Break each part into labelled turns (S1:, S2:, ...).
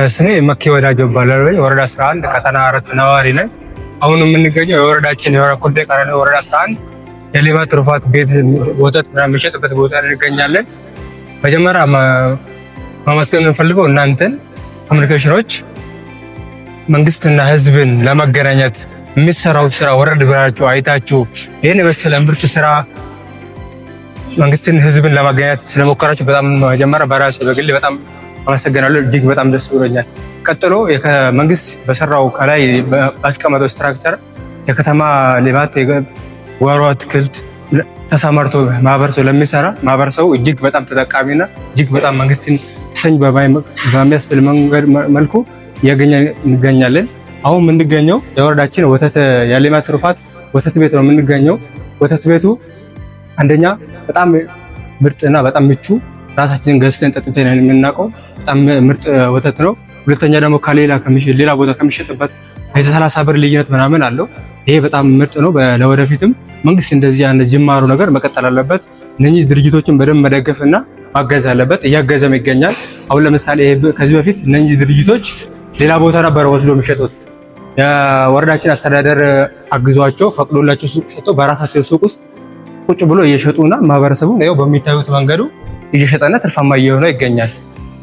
S1: ስሜ መኪ ወዳጆ እባላለሁ። ወረዳ 11 ቀጠና 4 ነዋሪ ነኝ። አሁን የምንገኘው የወረዳችን የኮልፌ ቀራኒዮ ወረዳ 11 የሌማት ትሩፋት ቤት ወተት ምናምን የሚሸጥበት ቦታ እንገኛለን። መጀመሪያ ማመስገን የምንፈልገው እናንተን ኮሚኒኬሽኖች መንግስትና ህዝብን ለመገናኘት የሚሰራው ስራ ወረድ ብላችሁ አይታችሁ ይህን የመሰለ ምርጥ ስራ መንግስትን ህዝብን ለማገናኘት ስለሞከራችሁ በጣም መጀመሪያ በራሴ በግሌ በጣም አመሰግናለሁ። እጅግ በጣም ደስ ብሎኛል። ቀጥሎ መንግስት በሰራው ከላይ ባስቀመጠው structure የከተማ ልማት ጓሮ አትክልት ተሰማርቶ ማህበረሰቡ ለሚሰራ ማህበረሰቡ እጅግ በጣም ተጠቃሚና እጅግ በጣም መንግስትን ሰኝ በሚያስብል መንገድ መልኩ እያገኘ እንገኛለን። አሁን የምንገኘው የወረዳችን ወተት የሌማት ትሩፋት ወተት ቤት ነው የምንገኘው። ወተት ቤቱ አንደኛ በጣም ምርጥና በጣም ምቹ ራሳችንን ገዝተን ጠጥተን የምናውቀው በጣም ምርጥ ወተት ነው። ሁለተኛ ደግሞ ከሌላ ሌላ ቦታ ከሚሸጥበት የ30 ብር ልዩነት ምናምን አለው። ይሄ በጣም ምርጥ ነው። ለወደፊትም መንግስት እንደዚህ ያለ ጅማሩ ነገር መቀጠል አለበት። እነኚህ ድርጅቶችን በደንብ መደገፍና ማገዝ አለበት። እያገዘም ይገኛል። አሁን ለምሳሌ ከዚህ በፊት እነኚህ ድርጅቶች ሌላ ቦታ ነበር ወስዶ የሚሸጡት። የወረዳችን አስተዳደር አግዟቸው ፈቅዶላቸው ሱቅ ሸጠው በራሳቸው ሱቅ ውስጥ ቁጭ ብሎ እየሸጡና ማህበረሰቡን ያው በሚታዩት መንገዱ እየሸጠና ትርፋማ እየሆነ ይገኛል።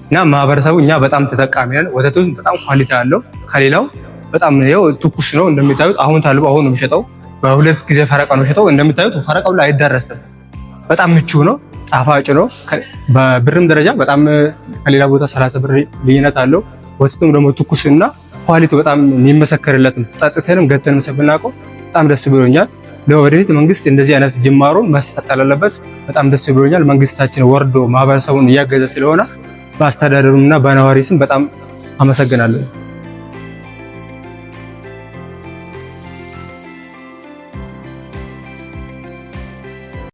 S1: እና ማህበረሰቡ እኛ በጣም ተጠቃሚ ነን። ወተቱ በጣም quality አለው ከሌላው በጣም ያው ትኩስ ነው እንደሚታዩት። አሁን ታልቦ አሁን ነው የሚሸጠው። በሁለት ጊዜ ፈረቃ ነው የሚሸጠው። እንደሚታዩት ፈረቃው ላይ አይደረስም። በጣም ምቹ ነው፣ ጣፋጭ ነው። በብርም ደረጃ በጣም ከሌላ ቦታ 30 ብር ልዩነት አለው። ወተቱም ደግሞ ትኩስ እና quality በጣም የሚመሰከርለት ነው። ጠጥተንም ገተንም ስናውቀው በጣም ደስ ብሎኛል። ለወደፊት መንግስት እንደዚህ አይነት ጅማሮን ማስቀጠል አለበት። በጣም ደስ ብሎኛል። መንግስታችን ወርዶ ማህበረሰቡን እያገዘ ስለሆነ በአስተዳደሩና በነዋሪ ስም በጣም አመሰግናለሁ።